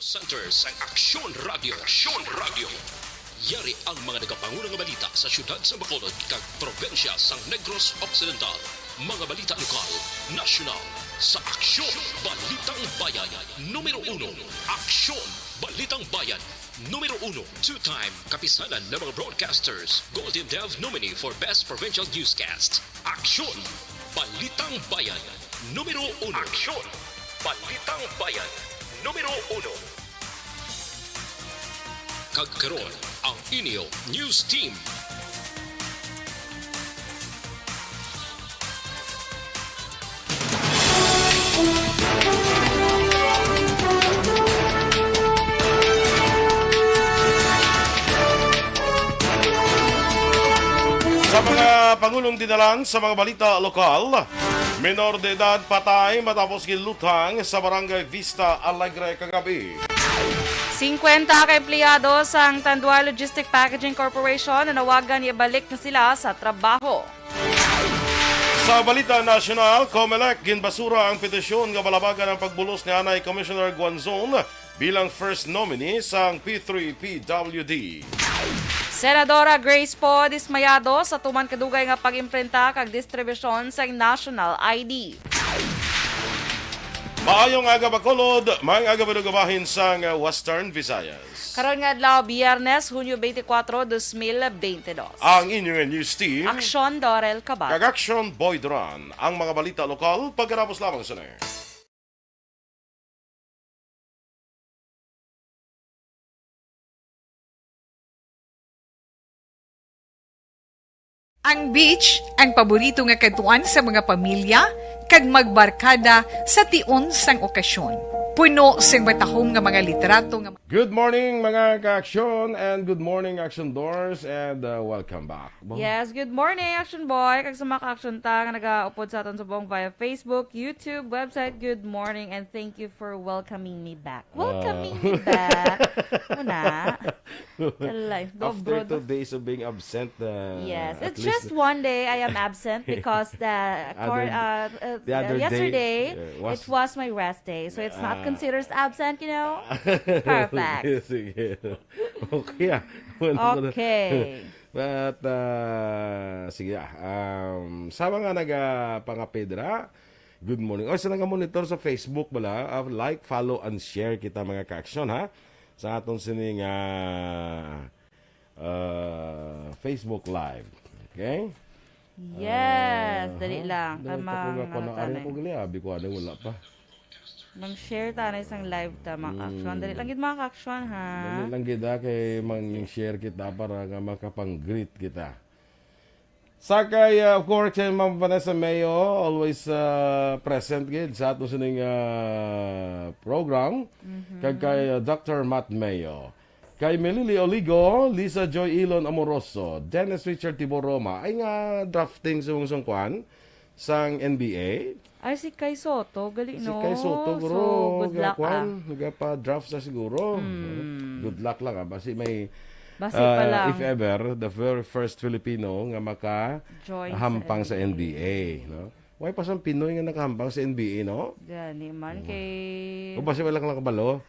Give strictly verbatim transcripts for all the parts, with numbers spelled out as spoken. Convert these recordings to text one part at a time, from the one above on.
Center sang Aksyon Radio. Aksyon Radio. Yari ang mga nagapanguna nga balita sa siyudad sa Bacolod kag probinsya sang Negros Occidental. Mga balita lokal, nasyonal, sa Aksyon, Balitang Bayan, numero uno. Aksyon, Balitang Bayan, numero uno. Two-time kapisanan ng mga broadcasters, Golden Dove nominee for Best Provincial Newscast. Aksyon, Balitang Bayan, numero uno. Aksyon, Balitang Bayan, numero uno. Kag karon, ang inyo news team. Sa mga pangulong dinalan sa mga balita lokal, minor de edad patay matapos ginluthang sa Barangay Vista Alegre kagabi. Singkwenta ka empleyado sang Tanduay Logistic Packaging Corporation nanawagan nga ibalik na sila sa trabaho. Sa balita nasyonal, Comelec ginbasura ang petisyon nga balabagan ang pagbulos ni anay Commissioner Guanzon bilang first nominee sang P three P W D. Senadora Grace Poe dismayado sa tuman kadugay nga pag-imprinta kag distribusyon sang national I D. Maayong aga, Bacolod. Maayong aga, bahin sang Western Visayas. Karon nga adlaw, Biyernes, Hunyo twenty-four, dos mil twenty-two. Ang inyo nga news team, Aksyon Dorel Cabal. Kag Aksyon Boy Duran. Ang mga balita lokal, pagkatapos lamang sa Ang beach, ang paborito nga kadtuan sa mga pamilya, kag magbarkada sa tion sang okasyon. Puno sing matahom nga mga litrato nga Good morning, mga ka-aksyon, and good morning, Aksyon Doors, and, uh, welcome back. Yes, good morning, Aksyon Boy, kag sa mga ka-aksyon ta nga nagaupod sa aton subong via Facebook, YouTube, website. Good morning, and thank you for welcoming me back. Welcoming me back. Muna. Kalay, after two days of being absent, uh, yes, it's just one day I am absent because the, uh, the other day, yesterday, uh, it was my rest day, so it's not considered as absent, you know? Perfect. Sige, sige. Okay, ah. Okay. But, uh, sige, ah. Um, sa mga nagapangapedra, good morning. O, sa naga-monitor sa Facebook, bala, uh, like, follow, and share kita, mga ka-aksyon, ha? Sa aton sining, uh, uh, Facebook Live. Okay? Yes, dali lang. Dali pa ko nga, ano, kuno, ari ko gali, abi ko, ano, wala pa. Mag-share ta na isang live ta, mga ka-aksyon. Dali lang gid, mga ka-aksyon, ha? Dali lang gid, ha, kay mag-share kita para nga makapang-greet kita. Sa kay, uh, of course, kay Ma'am Vanessa Mayo, always, uh, present gid sa ato sining, uh, program. Kag kay, uh, Doctor Matt Mayo. Kay Melili Oligo, Lisa Joy Elon Amoroso, Dennis Richard Tibor Roma, ay nga drafting sa mong sungkwan sang N B A. Ay, si Kai Soto, gali, no? Si Kai Soto, guro, so, good luck, ah. Nagapa-draft sa siguro. Good luck lang, ah. Basi may, basi pa lang, if ever, the very first Filipino nga makahampang sa N B A, no? Why pa sang Pinoy nga nakahampang sa N B A, no? Gani man, kay o basi wala lang kabalo.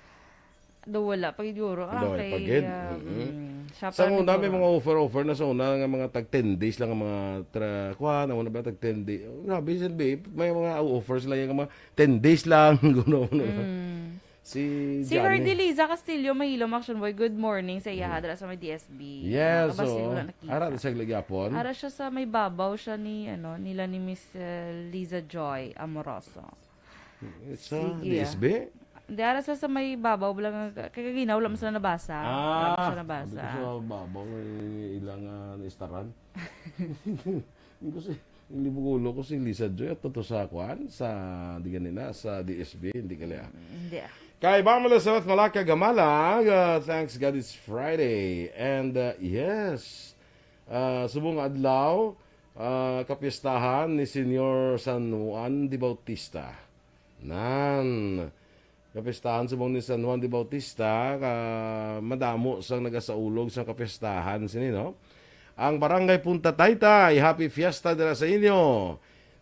Do, wala pa gid, guro. Wala pa gid. Sa una, may mga offer-offer na sa una nga mga tag ten days lang ang mga tra-, kuan, amo na ba, tag ten days. Grabe, sa N B A, may mga offers lang yung mga ten days lang, guro, guro. Si Ferdy Liza Castillo, mahilom, Action Boy, good morning sa iya, dira sa may D S B. Yes, so, ara siya sa Ligyapon. Ara siya sa may babaw siya ni, ano, nila ni Miss, uh, Liza Joy Amoroso. Sa D S B? Di, ara sa, sa may babaw, wala nga, kay kagina, wala man sila nabasa. Wala man sila nabasa. Sa babaw, may ilang, ah, naistaran. Kasi, ang libugulo ko si Lisa Joy, at to sa, kuan, sa, di ganina, sa D S B, hindi kali, ah. Hindi, ah. Kay Bang Elizabeth Malaka Gamala, ah, thanks God it's Friday. And, ah, yes, ah, subong adlaw, ah, kapiestahan ni Señor San Juan de Bautista. Nan, kapistahan subong ni San Juan de Bautista, ka, madamo sang nagasaulog sang kapistahan sini, no? Ang Barangay Punta Taytay, happy fiesta dira sa inyo.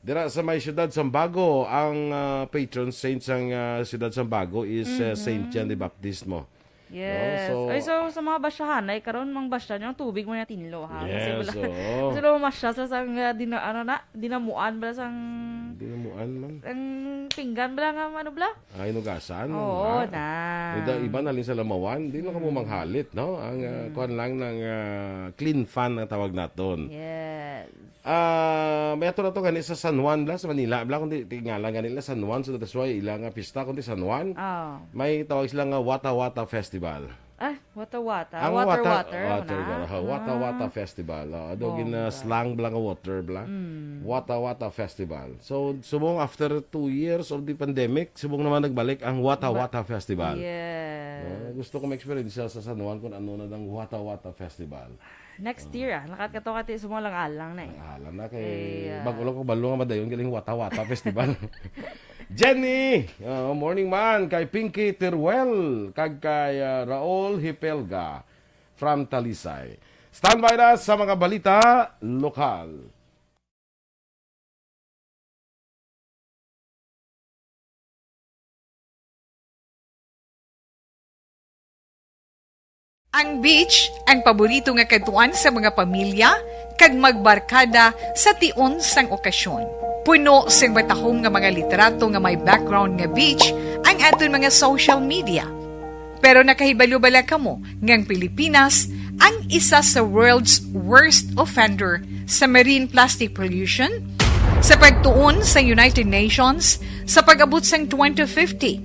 Dira sa may siyudad Sambago, ang, ah, patron saint sang, ah, siyudad Sambago is, ah, Saint John the Baptist mo. Yes. No? So, ay, so, sa mga basyahanay, karon, mang basya niyo, ang tubig mo na tinlo, ha? Kasi Yes, wala, oo. Kasi wala mo masya sa, sang, ah, dina-, ano na, dinamuan bala sang Dinamuan man. Ang pinggan bala nga, ano bala? Ah, hinugasan, Oo, ha? Na. Ida-, iba na lang sa lamawan, di na kamo Mm. manghalit, no? Ang, ah, Mm. kuwan lang ng, ah, clean fan ang tawag naton. Yes. Ah, may ato na to gani sa San Juan bala, sa Manila bala, kundi tingala gani nila San Juan, so that's why ila nga pista, kundi San Juan. Oh. May tawag sila nga Wata Wata Festival. Ah, Wata Wata. Ang Water, Wata, water, water, na? Wata, ha, Wata Ah. Wata Festival. Oh, ado gin, ah, Bongga. slang bala nga water bala. Mm. Wata Wata Festival. So, subong after two years of the pandemic, subong naman nagbalik ang Wata Ba- Wata Festival. Yes. Oh, gusto ko ma-experience sa San Juan kung ano na ang Wata Wata Festival. Next Oh. year, ah. Lakat ka to, kati sa mga lang alang na, eh. Ang alang na kay Eh, ah. bag-o lang ko balo nga madayon galing Wata Wata Festival. Jenny, ah, morning man kay Pinky Teruel, kag kay, ah, Raul Hipelga from Talisay. Standby na sa mga balita lokal. Ang beach, ang paborito nga kadtuan sa mga pamilya kag magbarkada sa tion sang okasyon. Puno sing matahom nga mga litrato nga may background nga beach ang aton mga social media. Pero nakahibalo bala kamo nga ang Pilipinas ang isa sa world's worst offender sa marine plastic pollution? Sa pagtuon sa United Nations, sa pag-abot sang twenty fifty,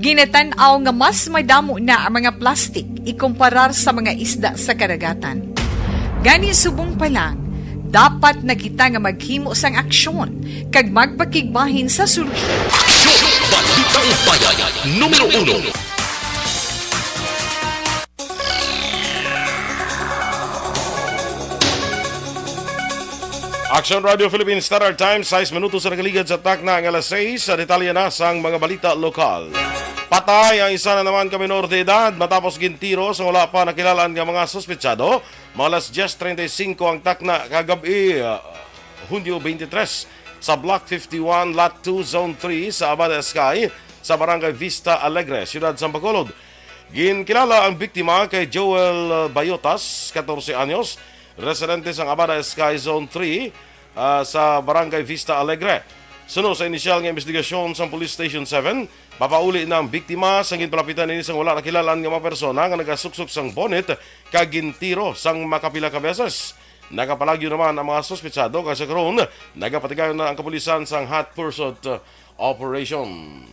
ginatan-aw nga mas madamo na ang mga plastik ikumparar sa mga isda sa kadagatan. Gani, subong pa lang, dapat na kita nga maghimo sang aksyon kag magpakigbahin sa solusyon. Balitang Bayan, numero uno. Action Radio Philippines Standard Time, sais minutos sa nagaligad sa takna nga alas sais. Sa detalye na sang mga balita lokal. Patay ang isa na naman ka menor de edad matapos gintiro sa wala pa nakilalaan nga mga suspetsado. Mga alas diyes treinta y cinco ang takna kagab-i, ah, Hunyo twenty-three, sa Block fifty-one, Lot two, Zone three, sa Abada Sky, sa Barangay Vista Alegre, Siyudad sa Bacolod. Ginkilala ang biktima kay Joel Bayotas, katorse anyos, residente sang Abada Sky Zone three, ah, sa Barangay Vista Alegre. Suno sa inisyal nga investigasyon sang Police Station seven, papauli na ang biktima sa ginpalapitan ini sang wala nakilalaan nga mga persona nga nagasuksok sang bonnet kag gintiro sang makapila ka beses. Nagapalagyo naman ang mga suspetsado kag sa karon, nagapatigayon na ang kapulisan sang hot pursuit, uh, operation.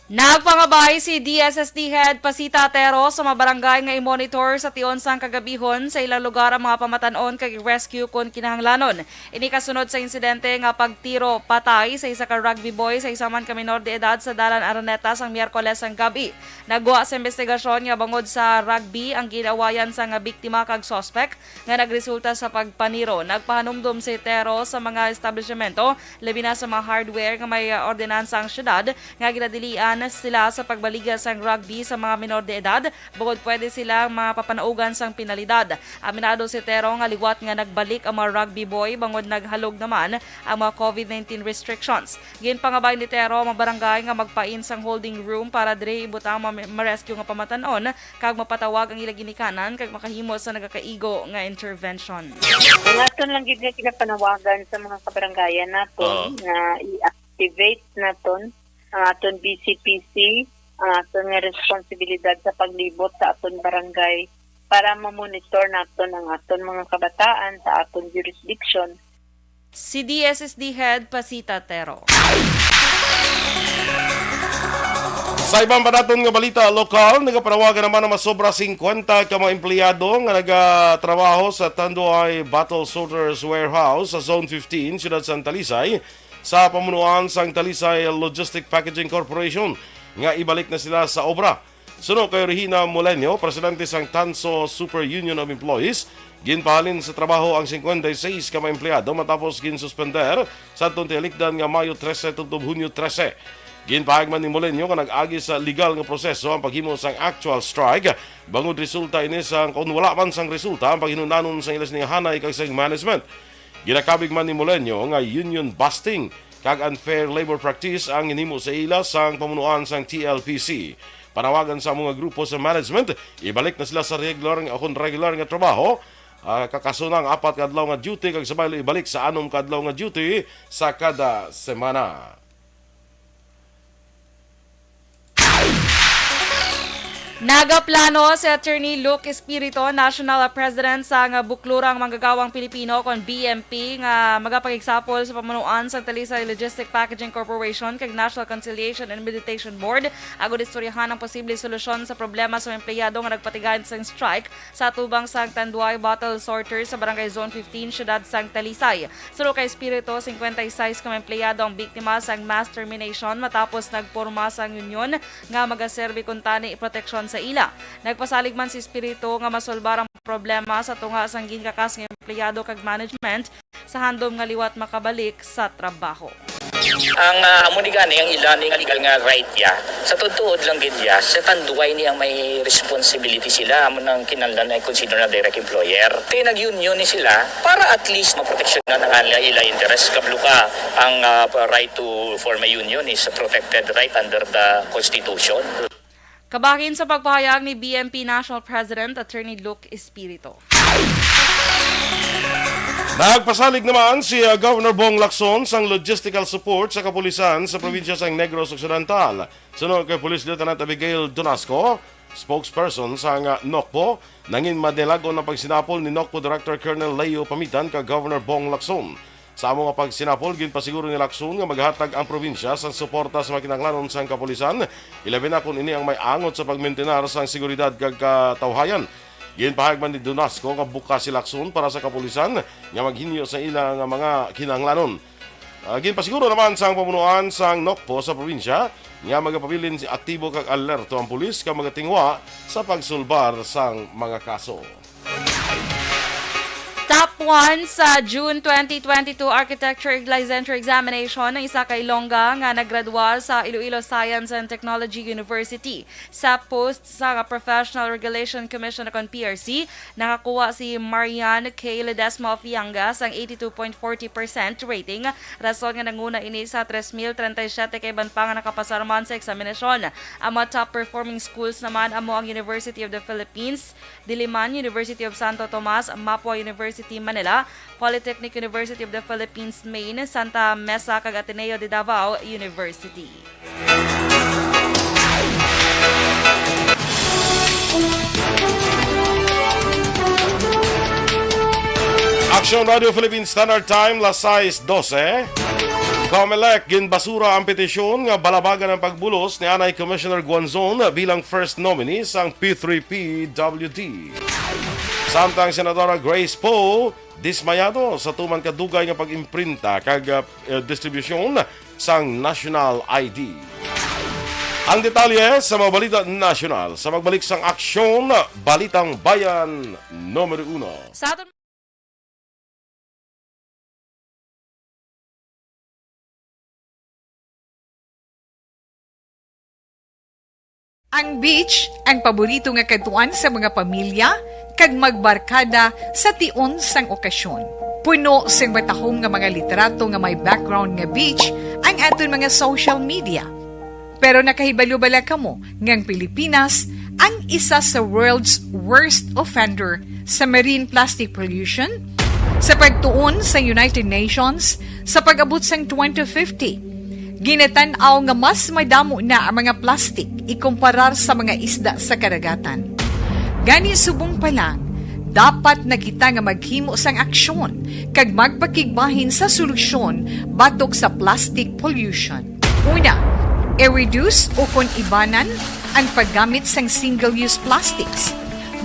Nagpangabay si D S S D Head Pasita Tero sa mga barangay nga i-monitor sa tion sang kagabihon sa ilang lugar ang mga pamatan-on kag i-rescue kon kinahanglanon. Ini kasunod sa insidente nga pagtiro patay sa isa ka rugby boy sa isa man ka menor de edad sa Dalan Araneta sang Miyerkules sang gab-i. Naggwa sa imbestigasyon nga bangod sa rugby ang gin-awayan sang biktima kag suspek nga nagresulta sa pagpaniro. Nagpahanumdom si Tero sa mga establishmento, labi na sa mga hardware nga may, ah, ordinansa ang syudad, nga ginadilian sila sa pagbaligya sang rugby sa mga menor de edad, bangod pwede sila mapapanaugan sang penalidad. Aminado si Tero nga liwat nga nagbalik ang mga rugby boy bangod naghalog naman ang mga covid nineteen restrictions. Ginpangabay ni Tero ang mga barangay nga magpain sang holding room para diri ibutang ang mga ma-rescue nga pamatan-on kag mapatawag ang ila ginikanan kag makahimo sa nagakaigo nga intervention. Ang aton lang gid nga ginapanawagan sa mga kabarangayan naton Oo. nga i-activate naton ang aton B C P C, ang aton nga responsibilidad sa paglibot sa aton barangay para ma-monitor naton ang aton mga kabataan sa aton jurisdiction. Si D S S D Head Pasita Tero. Sa iban pa naton nga balita lokal, nagapanawagan naman ang masobra singkwenta ka mga empleyado nga nagatrabaho sa Tanduay Bottle Sorters Warehouse sa Zone fifteen, Siyudad sang Talisay, sa pamunuan sang Talisay Logistic Packaging Corporation nga ibalik na sila sa obra. Suno kay Regina Molenio, presidente sang Tanso Super Union of Employees, ginpahalin sa trabaho ang singkwenta y seis ka mga empleyado matapos ginsuspender sa adtong tialikdan nga Mayo trese tubtob Hunyo trese. Ginpahayag man ni Molenio nga nag-agi sa legal nga proseso ang paghimo sang actual strike, bangod resulta ini sang, kung wala man sang resulta, ang paghinunanon sang ila sini nga hanay kag sang management. Ginakabig man ni Moleño nga union busting kag unfair labor practice ang ginhimo sa ila sang pamunuan sang T L P C. Panawagan sa amo nga grupo sa management, ibalik na sila sa regular nga, kung regular nga trabaho, ah, kakasuna ang apat ka adlaw nga duty kag sa baylo ibalik sa anom ka adlaw nga duty sa kada semana. Nagaplano si Attorney Luke Espirito, National President sang Buklurang Manggagawang Pilipino kon B M P, nga magapakigsapol sa pamunuan sang Talisay Logistic Packaging Corporation kag National Conciliation and Mediation Board agud istoryahan ang posible solusyon sa problema sa mga empleyado nga nagpatigad sang strike sa atubang sang Tanduay Bottle Sorter sa Barangay Zone fifteen, Siyudad sang Talisay. Suno kay Espirito, singkwenta y seis ka mga empleyado ang biktima sang mass termination matapos nagporma sang union nga magaserbi kuntani proteksyon sa ila. Nagpasalig man si Espirito nga masulbar ang problema sa tunga sang ginkakas nga empleyado kag management sa handom nga liwat makabalik sa trabaho. Ang, ah, amo ni gani ang ila ni nga legal nga right ya. Sa tuod-tuod lang gid ya, sa Tanduay ni ang may responsibility sila, amo nang kinahanglan ay consider na direct employer. Kay nag-union ni sila para at least maproteksyonan ang ila, ila interest. Kabalo ka, ang, ah, right to form a union is a protected right under the Constitution. Kabahin sa pagpahayag ni B M P National President Attorney Luke Espirito. Nagpasalig naman si, uh, Governor Bong Lacson sang logistical support sa kapulisan sa probinsya sang Negros Occidental. Suno kay Police Lieutenant Abigail Donasco, spokesperson sang, uh, NOCPO, nangin madelagon ang pagsinapol ni NOCPO Director Colonel Leo Pamitan kag Governor Bong Lacson. Sa amo nga pagsinapol, ginpasiguro ni Lacson nga maghatag ang probinsya sang suporta sa mga kinahanglanon sang kapulisan, ilabi na kon ini ang may angot sa pagmintinar sang seguridad kag katawhayan. Ginpahayag man ni Donasco nga bukas si Lacson para sa kapulisan nga maghingyo sa ila nga mga kinahanglanon. Ah, ginpasiguro naman sang pamunuan sang NOCPO sa probinsya nga magapabilin si aktibo kag alerto ang pulis kag magatinguha sa pagsulbar sang mga kaso. Top one sa June twenty twenty-two Architecture Licensure Examination ang isa ka Ilongga nga nagradwar sa Iloilo Science and Technology University. Sa post sa Professional Regulation Commission o kon P R C, nakakuha si Marian K Ledesma of Yanga sang eighty-two point forty percent rating, rason nga nanguna ini sa tres mil treinta y siete ka iban pa nga nakapasar man sa eksaminasyon. Ang mga top performing schools naman amo ang University of the Philippines, Diliman, University of Santo Tomas, Mapua University, Manila, Polytechnic University of the Philippines, Maine, Santa Mesa, kag Ateneo de Davao University. Action Radio Philippine Standard Time, las sais dose. Comelec, ginbasura ang petisyon nga balabagan ang pagbulos ni anay Commissioner Guanzon bilang first nominee sang P three P W D. Samtang Senadora Grace Poe, dismayado sa tuman ka dugay nga pag-imprinta kag, ah, eh, distribusyon sang national I D. Ang detalye sa mga balita nasyonal sa pagbalik sang Aksyon, Balitang Bayan Numero Uno. Sa aton Ang beach, ang paborito nga kadtuan sa mga pamilya kag magbarkada sa tion sang okasyon. Puno sing matahom nga mga litrato nga may background nga beach ang aton mga social media. Pero nakahibalo bala kamo nga ang Pilipinas ang isa sa world's worst offender sa marine plastic pollution? Sa pagtuon sa United Nations, sa pag-abot sang twenty fifty, ginatan-aw nga mas madamo na ang mga plastic ikumparar sa mga isda sa kadagatan. Gani, subong pa lang, dapat na kita nga maghimo sang aksyon kag magpakigbahin sa solusyon batok sa plastic pollution. Una, i-reduce o kon ibanan ang paggamit sang single-use plastics.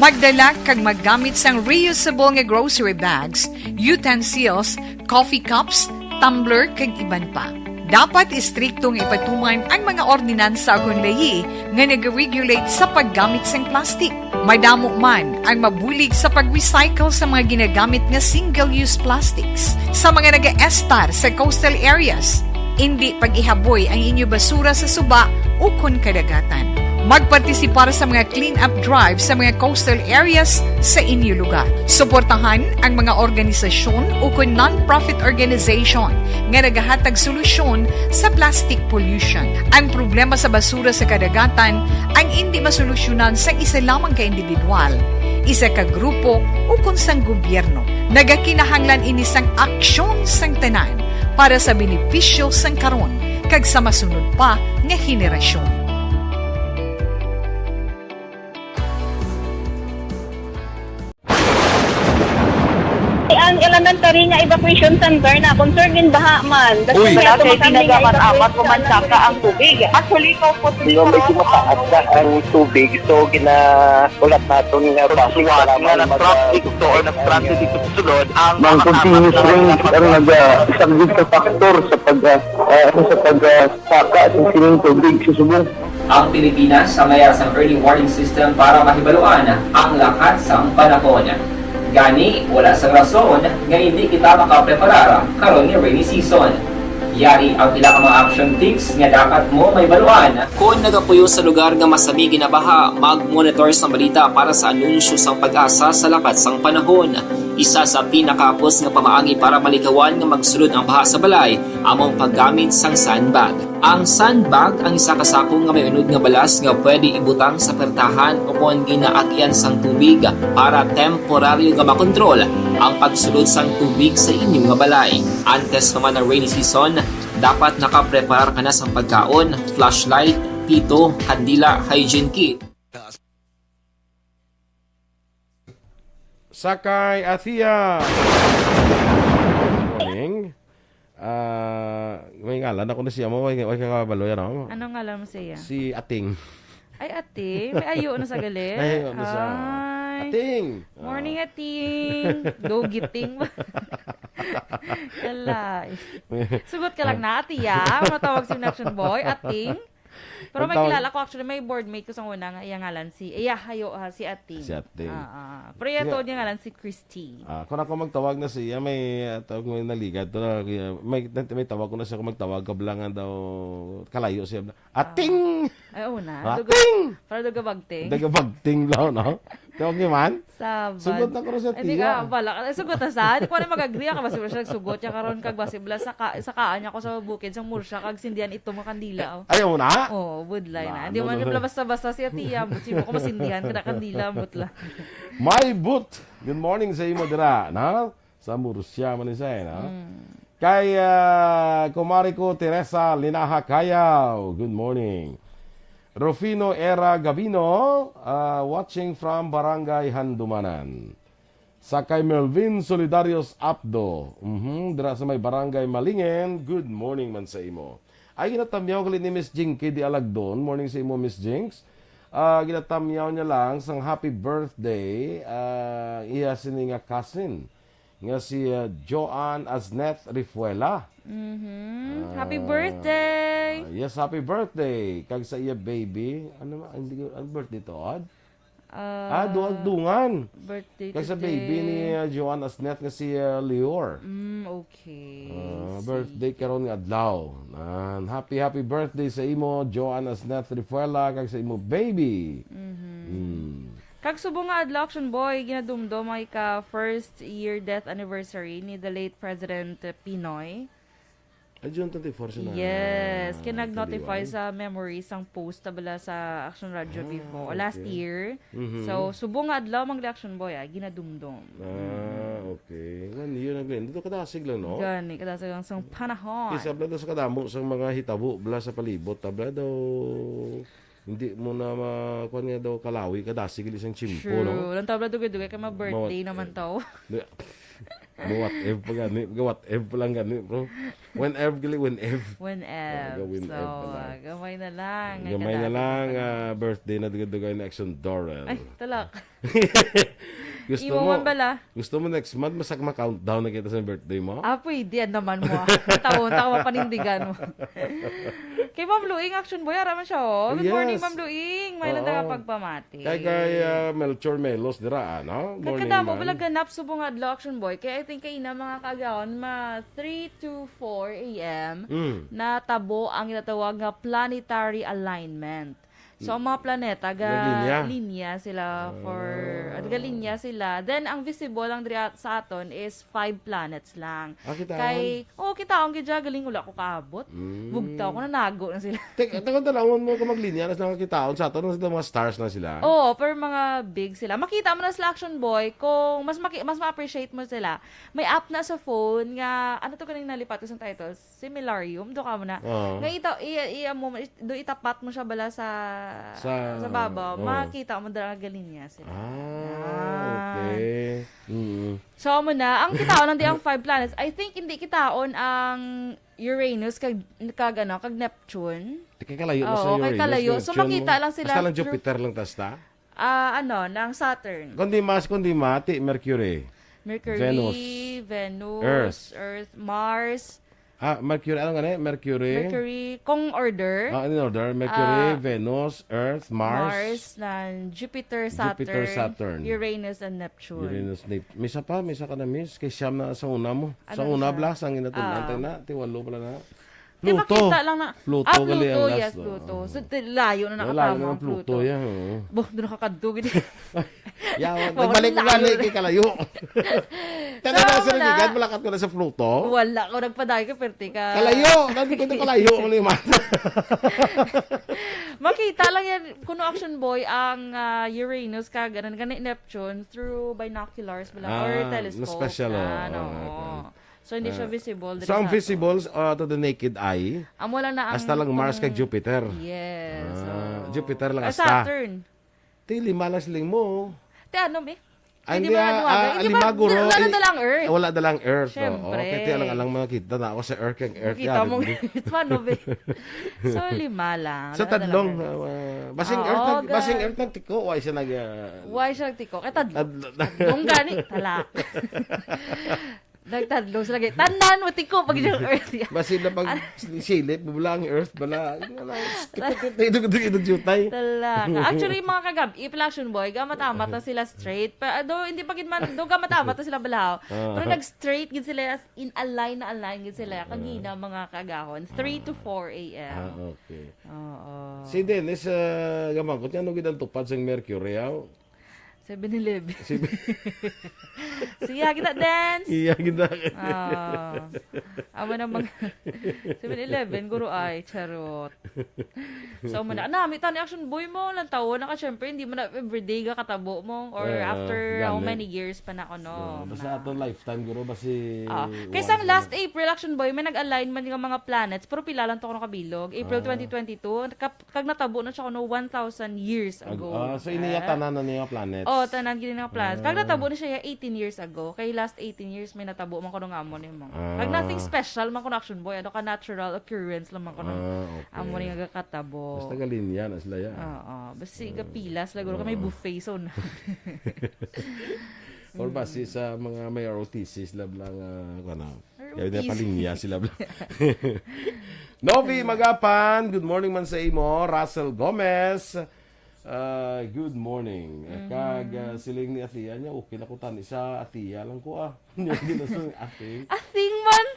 Magdala kag maggamit sang reusable nga grocery bags, utensils, coffee cups, tumbler, kag iban pa. Dapat istrikto nga ipatuman ang mga ordinansa ukon layi nga nag-regulate sa paggamit sang plastic. Madamo man ang mabulig sa pag-recycle sa mga ginagamit nga single-use plastics. Sa mga nagaestar sa coastal areas, indi pag-ihaboy ang inyo basura sa suba ukon kadagatan. Magpartisipar sa mga clean-up drive sa mga coastal areas sa inyo lugar. Suportahan ang mga organisasyon ukon non-profit organization nga nagahatag solusyon sa plastic pollution. Ang problema sa basura sa kadagatan ang indi masolusyonan sa isa lamang ka individual, isa ka grupo, ukon sang gobyerno. Nagakinahanglan ini sang aksyon sang tanan para sa benepisyo sang karon kag sa masunod pa nga henerasyon. Ang elementary nga evacuation center na concern in baha man. Uy! Wala kay pinagamat-amat, pumansaka ang tubig. Actually, ikaw po, Hindi, medyo mataas na ang tubig. So, gina-, ulat naton nga bus nga na traffic to or nag-traffic dito sa sulod, ang mga continuous rain ang nag-, ah, isang big factor sa pag, ah, ah, ano, sa pag, ah, saka sa sining tubig sa subong. Ang Pilipinas ang mayara sang early warning system para mahibaluan ang lakat sang panahon. Gani, wala sang rason nga hindi kita makapreparar karon nga rainy season. Yari ang pila ka mga action tips nga dapat mo mahibaluan. Kon nagapuyo sa lugar nga masami ginabaha, mag-monitor sang balita para sa anunsyo sang PAGASA sa lakat sang panahon. Isa sa pinakahapos nga pamaagi para malikawan nga magsulod ang baha sa balay amo ang paggamit sang sandbag. Ang sandbag ang isa ka sako nga may unod nga balas nga pwede ibutang sa pertahan o kon ginaagyan sang tubig para temporaryo nga makontrol ang pagsulod sang tubig sa inyo nga balay. Antes pa man ang rainy season, dapat nakapreparar ka na sang pagkaon, flashlight, pito, kandila, hygiene kit. Sakay Athia. Morning. Ah, may ngalan ako na siya mo, may, may kakabalo yan, no? Anong ngalan mo siya? Si Ating. Ay, Ating? May ayo na sa gali? Ay, ano siya? Ay. Ating! Morning, Ah. Ating! Dogiting ba? Kalay. Sugot ka lang na, Atiya. Matawag si Action Boy, Ating. Pero may Ang tawag kilala ko, actually, may boardmate ko sa una nga iya ngalan si, iya, hayo, ha, si Ating. Si Ating. Ah, ah. Pero iya Iya. tuod niya ngalan si Christy. Ah, kung ako magtawag na siya, may, ah, tawag, may naligad to na, kaya may, may tawag ko na siya kung magtawag, kablangan daw, kalayo siya. Ating! Ah. Ay, oo na. Ating! Duga-, para dugabagting. Dugabagting daw, no? Tawag niyo man? Sabad. Sugot na ko rin sa Hindi tiya. ka, bala ka. Sugot na sa, di ko na mag-agree ka, basi wala siya nagsugot. Kaya karon kag basi bala, sa ka-, sa kaan niya ko sa bukid, sa Murcia, kag sindihan ito mga kandila, oh. Ayaw mo na? Oo, budlay na. Na, Hindi ano man na? bala basta-basta siya tiya, but sibo ko masindihan, kada kandila, but la. My boot. Good morning sa imo dira, na? Sa Murcia man ni siya, no? Mm. Kay, ah, kumari ko, Teresa Linaha Cayaw, good morning. Rufino Era Gavino, ah, watching from Barangay Handumanan. Sa kay Melvin Solidarios Apdo, mhm, dira sa may Barangay Malingen, good morning man sa imo. Ay, ginatamyaw gali ni Miss Jinky di Alagdon. Morning sa imo, Miss Jinx. Ah, ginatamyaw niya lang sang happy birthday, ah, iya sini nga cousin nga si, ah, Joanne Asneth Rifuela. Mhm. Happy Ah, birthday! Yes, happy birthday. Kag sa iya baby, ano ma-, hindi ko, ang birthday to, Ad? Ah, Ah, duwag dungan. birthday Kag sa today. baby ni, ah, Joanne Asneth nga si, ah, Leor. Mm, okay. Ah, See. birthday karon nga adlaw. Nan, happy, happy birthday sa imo, Joanne Asneth Rifuela, kag sa imo baby. Mhm. Mm. Kag subong nga adlaw, Action Boy, ginadumdom ang ika first year death anniversary ni the late President Pinoy. Ay, June twenty-four siya na, Yes, na kay nag-notify kaliway. sa memory sang post ta bala sa Action Radio Ah, before, last okay. year. Mhm. So, subong nga adlaw, mang Action Boy, ah, ginadumdom. Ah, Mm. okay. One year na gani. Dito kadasig lang, no? Gani, kadasig lang sang panahon. Isab lang daw sa kadamo sang mga hitabo bala sa palibot, tabla daw, hindi mo na ma-, kuwan nga daw, kalawi, kadasig gali sang tiyempo, True. no? Lang tabla dugay-dugay kay ma-birthday Mawat-, naman eh, to. di-, Mo what if pa gani, what if pa lang gani, bro. When if gali, when if. When if. Talaga, when So, if pa lang. ah, gamay na lang. Gamay na Kadati lang, pa lang. ah, birthday na dugay-dugay na Action Doran. Ay, talak. Gusto Imo mo, man bala? gusto mo next month, masak ma-countdown na kita sa birthday mo? Ah, pwede. Yan naman mo, ah. Taon, taon, mapanindigan mo. Kay Ma'am Luing, Action Boy, ara man siya, oh. Good morning, Yes. Ma'am Luing. May Oo. lang pagpamati. Kay, kay, ah, Melchor Melos dira, ano? Morning, Kadamo ma'am. bala ganap subong nga adlaw, Action Boy. Kay I think kay ina mga kaagyaon, ma three to four A M, Mm. natabo ang ginatawag nga planetary alignment. So, ang mga planeta, ga Naglinya? linya sila for, Ah. ah, galinya sila. Then, ang visible lang diri at-, sa aton is five planets lang. Ah, kitaon? Kay, oo, kitaon gid siya, galing, wala ko kaabot. Mm. Bugtaw ko, nanago na sila. Tek-, teka, tanawon mo kung maglinya na sila, kitaon sa aton, sa mga stars na sila. Oo, pero mga big sila. Makita mo na sila, Action Boy, kung mas maki-, mas ma-appreciate mo sila. May app na sa phone nga, ano to kaning nalipat ko sa titles? Similarium, do ka mo na. Oo. Nga ita-, i-, i-, mo, do itapat mo siya bala sa, Sa, sa babaw, oo. Makita mo dira nga galinya sila. Ah, Yan. okay. Mm. So, amo na, ang kitaon lang di ang five planets. I think hindi kitaon ang Uranus kag, kag, ano, kag Neptune. Di kay kalayo na sa Oo, kay Uranus, kalayo. So, Neptune makita mo. lang sila Hasta lang through Jupiter lang tas ta? Ah, ano, ng Saturn. Kundi mas, kundi mati, Mercury. Mercury, Venus, Venus, Earth. Earth, Mars. Ah, Mercury, ano nga ni? Mercury? Mercury, kung order. Ah, in order, Mercury, Ah. Venus, Earth, Mars, Mars, na Jupiter, Jupiter, Saturn, Saturn. Uranus, and Neptune. Uranus, Nep-, may isa pa, may isa ka na miss. Kay siyam na sa una mo. Sa Ano una, siya? bla, sang inatun-an Ah. tayo na, ti walo pala na. Di Pluto. makita lang na. Pluto Ah, gali ang Pluto, last, yes, oh. Pluto. So, ti-, layo na Wala nakatama na ang ang Pluto, Pluto. yan, oo. Bo, doon nakakadto, gini. Yawa, Oh, nagbalik ko layo gani na. kay kalayo. Teka So, na, sa wala. Niligan, malakat ko na sa Pluto. Wala ko nagpadayon ka, perte ka. Kalayo! Nandito ko kalayo, ano yung mata? Makita lang yan, kuno Action Boy, ang, ah, Uranus, kag, ano, gani Neptune through binoculars, bala, or Ah, telescope. mas special, oh. Ah, no, Oh, oo. okay. So, hindi siya Ah, visible diri so, ang sa ato. visible, uh, to the naked eye, Amo lang na ang hasta lang Mars kag itong Jupiter. Yes, Ah, oo. Jupiter lang Ay, hasta. Saturn. Ti, lima lang siling mo. Ti, ano, mi? Ah, Hindi hindi, ba, ah, ano, ah, hindi lima ba, guro, wala na eh, dalang Earth? Wala dalang Earth, oo. Siyempre. Kaya ti alang-alang mga kita na ako sa Earth, kag Earth Kita yan, mo, hindi. Paano, be? So, lima lang. Sa Wala na tadlong, dalang Earth. ah, basing Ah, Earth, oo, nag-, basing ga- Earth nagtiko, why siya nag, ah, Why siya nagtiko? Kay tadlo. Tadlo. Tadlong gani, talak. Nagtadlo sila, gay. Tanan mo tiko pag yung earth, ya. Basi na pag Ano? silip mo lang ang earth, bala. Yun na lang. Tikot, tikot, tikot, tikot, jutay. Talaga. Actually, mga kagab-i pala, Action Boy, gamat-amat na sila straight. Pa, do, hindi pa gid man, do, gamat-amat na sila balahaw. Ah. Pero nag-straight gid sila, as in, align na align gid sila. Ah. Kagina, mga kagahon, three to four A M. Ah, okay. Oo. Si Dennis, ah, gamangkot niya, ano gid ang tupad sang Mercury, ah? Seven Eleven. Si Siya kita, dance. Iya, kita. Ah. Amo na mga Seven Eleven, guro ay, charot. So, mo na, nami, tani Action Boy mo, lang taon na ka, syempre, hindi mo na everyday ga katabo mo, or Ah, after how gani. many years pa na, ano, Ah, basta na. aton lifetime, guro, basi Ah, kay once sang na last lang. April, Action Boy, may nag-align man nga mga planets, pero pila lang to ko nakabilog. April Ah. twenty twenty-two, kap-, kag natabo na siya kuno one thousand years Ag-, ago. ah, so, iniya Ah. tanan na niya planets? Oh, tanan gini nga planets. Kag Ah. natabo na siya eighteen years ago. Kay last eighteen years, may natabo man kuno nga amo ni mo. Kag Ah. nothing special man kuno, Action Boy. Ano ka, natural occurrence lang man kuno. Ah, okay. Amo ni nga gakatabo. Basta galinya na sila, ya. Oo. Basi Ah. gapila sila, guro, kay may Ah. buffet, so na. Or basi Mm. sa mga may R O T C sila lang, ah, ano, R O T C. Kaya na palinya sila. Novi Magapan, good morning man sa imo. Russell Gomez, ah, good morning. Mhm. Kag, ah, siling ni Atia niya, okay na ko tani sa Atia lang ko, ah. Hindi na sa Ating. Ating man.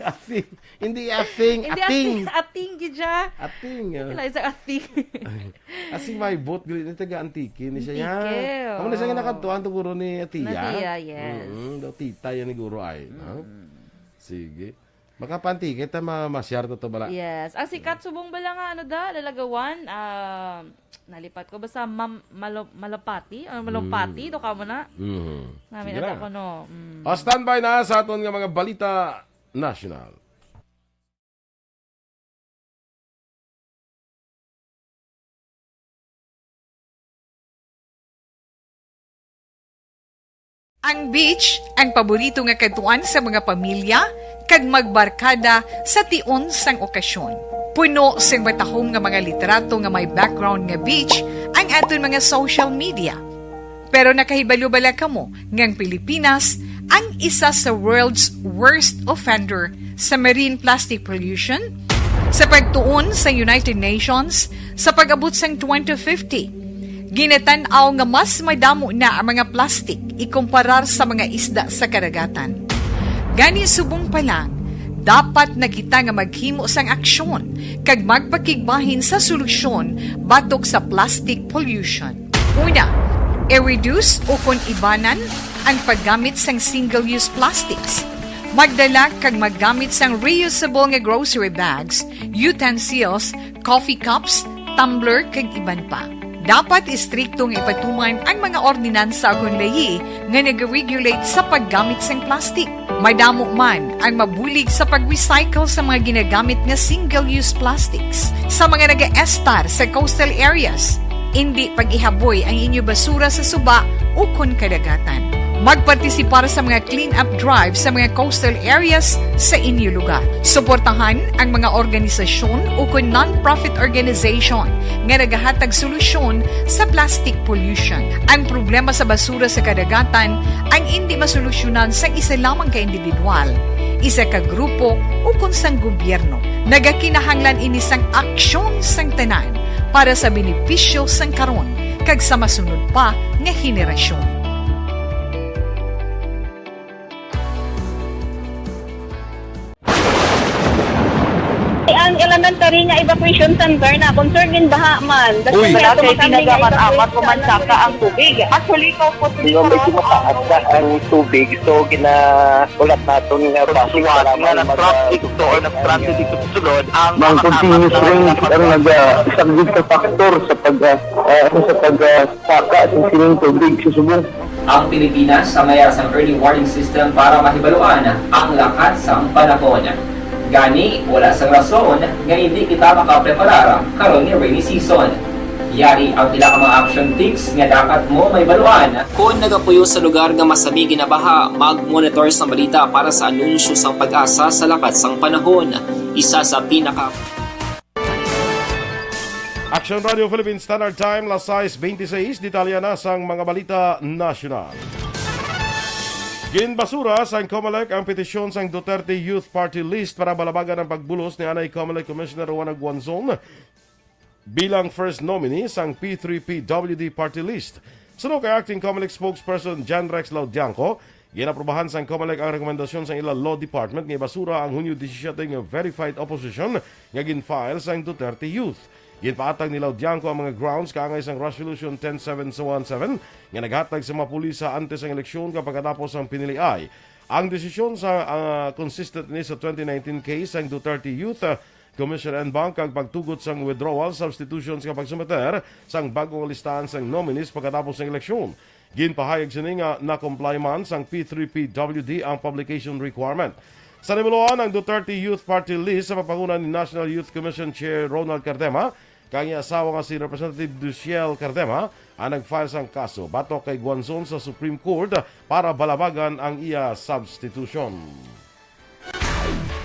Ating. Hindi Ating, Hindi Ating. Ating. Ating, gid siya. Ating, ah. Wala, isa Ating. Asing may bot, gali ni taga Antique ni siya, ya. Antique, Amo na siya oo. nga nakadtuan to guro ni Atiya. Ni Atiya, yes. Mm, daw tita yan ni guro ay, no? Mm. Sige. Makapanti kita ma-, masyar to, to bala. Yes. Ang sikat subong bala nga, ano da, lalagawan, ah, nalipat ko. Basta mam-, malo-, malapati, o malapati, Mm. do ka mo na. Mhm. Namin Sige ato na. ko, no? Mm. O, standby na sa aton nga mga balita national. Ang beach, ang paborito nga kadtuan sa mga pamilya kag magbarkada sa tion sang okasyon. Puno sing matahom nga mga litrato nga may background nga beach ang aton mga social media. Pero nakahibalo bala kamo nga ang Pilipinas ang isa sa world's worst offender sa marine plastic pollution? Sa pagtuon sa United Nations, sa pag-abot sang twenty fifty, ginatan-aw nga mas madamo na ang mga plastic ikumparar sa mga isda sa karagatan. Gani, subong pa lang, Dapat na kita nga maghimo sang aksyon kag magpakigbahin sa solusyon batok sa plastic pollution. Una, i-reduce ukon ibanan ang paggamit sang single-use plastics. Magdala kag maggamit sang reusable nga grocery bags, utensils, coffee cups, tumbler, kag iban pa. Dapat istrikto nga ipatuman ang mga ordinansa ukon layi nga nag-regulate sa paggamit sang plastic. Madamo man ang mabulig sa pag-recycle sa mga ginagamit nga single-use plastics. Sa mga nagaestar sa coastal areas, indi pag-ihaboy ang inyo basura sa suba ukon kadagatan. Magpartisipar sa mga clean-up drive sa mga coastal areas sa inyo lugar. Suportahan ang mga organisasyon ukon non-profit organization nga nagahatag solusyon sa plastic pollution. Ang problema sa basura sa kadagatan ang indi masolusyonan sang isa lamang ka individual, isa ka grupo, ukon sang gobyerno. Nagakinahanglan ini sang aksyon sang tanan para sa benepisyo sang karon kag sa masunod pa nga henerasyon. Ang elementary nga evacuation center na concern in baha man. Uy. Wala kay pinagaman amat ko man saka ang tubig. Actually, ikaw po, Hindi, medyo mataas na ang tubig. So, ginahulat naton nga base nga nag-traffic to or nag-traffic dito sa sulod, ang Ang mga continuous rain ang nag-, ah, isang good factor sa pag, ah, ah, sa pag, ah, saka sa sining tubig sa subong. Ang Pilipinas ang may sang early warning system para mahibaluan ang lakat sang panahon. Gani, wala sang rason nga hindi kita makapreparar karon nga rainy season. Yari ang pila ka mga action tips nga dapat mo mahibaluan. Kon nagapuyo sa lugar nga masami ginabaha, mag-monitor sang balita para sa anunsyo sang PAGASA sa lakat sang panahon. Isa sa pinaka Action Radio Philippine Standard Time, las sais beintiseis. Detalye na sang mga balita nasyonal. Ginbasura sang COMELEC ang petisyon sang Duterte Youth Party List para balabagan ang pagbulos ni anay COMELEC Commissioner Juana Guanzon bilang first nominee sang P three P W D Party List. Suno kay Acting COMELEC Spokesperson John Rex Laudianco, ginaprubahan sang COMELEC ang rekomendasyon sang ila Law Department nga ibasura ang Hunyo disisiete nga verified opposition nga gin-file sang Duterte Youth. Ginpaatag ni Laudianco ang mga grounds kaangay sang Resolution ten seven one seven nga naghatag sa mga pulis sa antes sang eleksyon kag pagkatapos sang piniliay. Ang desisyon sa, ah, consistent ni sa twenty nineteen case sang Duterte Youth, ah, Commission en banc kag pagtugot sang withdrawal substitutions nga pagsumiter sang bag-o nga listahan sang nominees pagkatapos sang eleksyon. Ginpahayag sini nga na-comply man sang P three P W D ang publication requirement. Sa nahibaloan, ang Duterte Youth Party List sa pagpanguna ni National Youth Commission Chair Ronald Cardema kag iya asawa nga si Representative Duciel Cardema ang nag-file sang kaso batok kay Guanzon sa Supreme Court para balabagan ang iya substitution.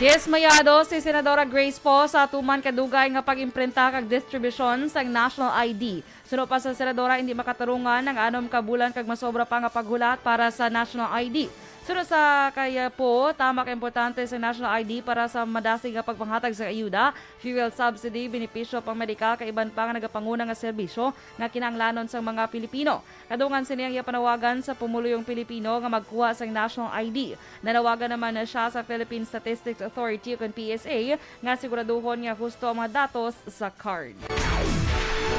Dismayado si Senadora Grace Poe sa atuman kadugay nga pag-imprinta kag distribusyon sang national I D. Suno pa sa senadora, hindi makatarungan ang anom ka bulan kag masobra pa nga paghulat para sa national I D. Suno sa kay Poe, tama ka importante sa national I D para sa madasig nga pagpanghatag sa ayuda, fuel subsidy, benepisyo pang medikal kag iban pa nga nagapanguna nga serbisyo nga kinahanglanon sang mga Pilipino. Kadungan sini ang iya panawagan sa pumuluyong Pilipino nga magkuha sang national I D. Nanawagan naman na siya sa Philippine Statistics Authority, ukon P S A, nga siguraduhon nga husto ang mga datos sa card.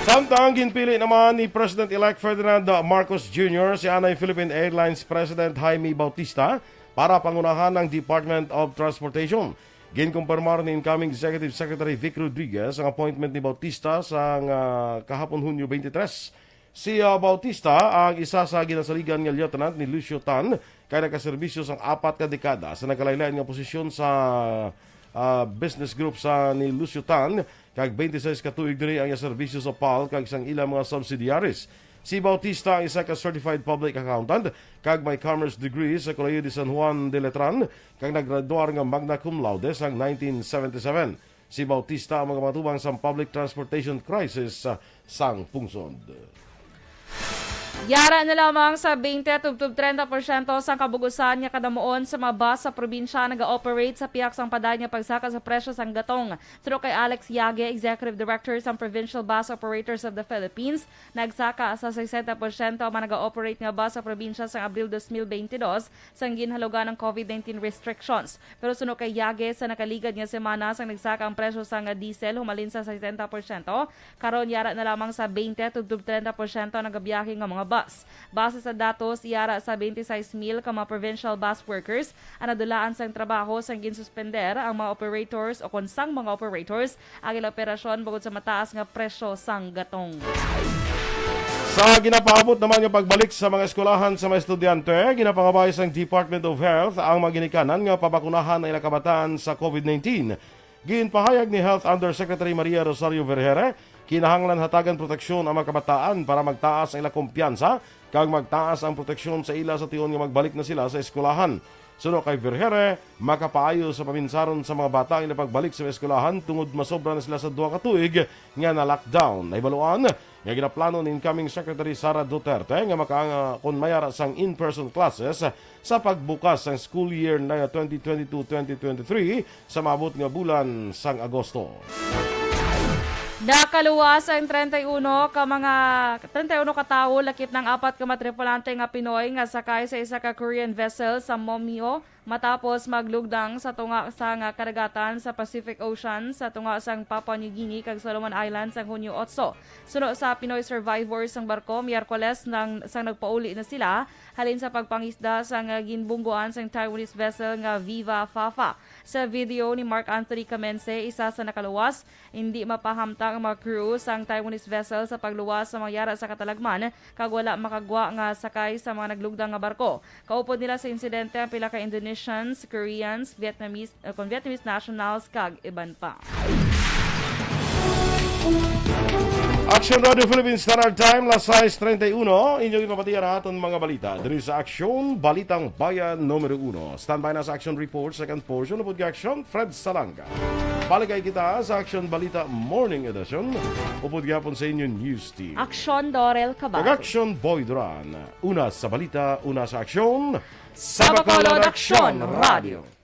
Samtang ginpili naman ni President-elect Ferdinand Marcos Junior si anay Philippine Airlines President Jaime Bautista para pangunahan ang Department of Transportation. Ginkumpirmar ni incoming Executive Secretary Vic Rodriguez ang appointment ni Bautista sang, ah, kahapon, Hunyo twenty-three. Si, ah, Bautista ang isa sa ginasaligan nga lieutenant ni Lucio Tan, kay nakaserbisyo sang apat ka dekada sa nagkalain-lain nga posisyon sa, ah, business group sa ni Lucio Tan, kag twenty-six ka tuig diri ang iya serbisyo sa pal kag sang ilang mga subsidiaries. Si Bautista ang isa ka certified public accountant kag may commerce degree sa Colegio de San Juan de Letran, kag naggraduar nga magna cum laude sang nineteen seventy-seven. Si Bautista ang magamatubang sang public transportation crisis, ah, sang pungsod. Yara na lamang sa twenty tubtob treinta porsyento sang kabug-usan nga kadamuon sa mga bus sa probinsya naga-operate sa pihak sang paday nga pagsaka sa presyo sang gatong. Suno kay Alex Yage, Executive Director sang Provincial Bus Operators of the Philippines, nagsaka sa sesenta porsyento ang mga naga-operate nga bus sa probinsya sang Abril dos mil beintidos, sang ginhalugan ang covid nineteen restrictions. Pero suno kay Yage, sa nakaligad nga semana sang nagsaka ang presyo sang diesel humalin sa sesenta porsyento, karon yara na lamang sa twenty tubtob treinta porsyento ang nagabiyahe nga mga bus. Base sa datos, yara sa twenty-six mil ka mga provincial bus workers ang nadulaan sang trabaho sang ginsuspender ang mga operators o kon sang mga operators ang ila operasyon bangod sa mataas nga presyo sang gatong. Sa ginapaabot naman nga pagbalik sa mga eskwelahan sa mga estudyante, ginapangabay sang Department of Health ang mga ginikanan nga pabakunahan ang ilang kabataan sa covid nineteen. Ginpahayag ni Health Undersecretary Maria Rosario Vergere, kinahanglan hatagan proteksyon ang mga kabataan para magtaas ang ilang kumpiyansa kag magtaas ang proteksyon sa ila sa tion nga magbalik na sila sa eskwelahan. Suno kay Vergere, makapaayo sa paminsaron sa mga bata ang ilang pagbalik sa eskwelahan tungod masobra na sila sa duha ka tuig nga na-lockdown. Nahibaluan nga ginaplano ni incoming Secretary Sara Duterte nga makaanga kon mayara sang in-person classes sa pagbukas sang school year na twenty twenty-two twenty twenty-three sa maabot nga bulan sang Agosto. Nakaluwas ang treinta y uno ka mga, treinta y uno ka tawo, lakip nang apat ka mga tripulante nga Pinoy nga sakay sa isa ka Korean vessel sa Momyo matapos maglugdang sa tunga sang kadagatan sa Pacific Ocean sa tunga sang Papua New Guinea kag Solomon Islands sang Hunyo otso. Suno sa Pinoy survivors sang barko, Miyerkules nang, sang nagpauli na sila halin sa pagpangisda sang ginbungguan sang Taiwanese vessel nga Viva Fafa. Sa video ni Mark Anthony Camense, isa sa nakaluwas, hindi mapahamtang ang mga crew sang Taiwanese vessel sa pagluwas sa mga yara sa katalagman kag wala makagwa nga sakay sa mga naglugdang nga barko. Kaupod nila sa insidente ang pila ka Indonesians, Koreans, Vietnamese, uh, kon Vietnamese nationals kag iban pa. Action Radio Philippines Standard Time, las sais treinta y uno. Inyong ipapatiya na aton mga balita diri sa Action Balitang Bayan numero uno. Standby na sa Action Report, second portion, upod kay Action Fred Salanga. Balik kay kita sa Action Balita Morning Edition, upod gyapon sa inyo News Team. Action Dorel Kag Cabal. Action Boy Duran. Una sa balita, una sa aksyon. Sa Bacolod, Action Radio.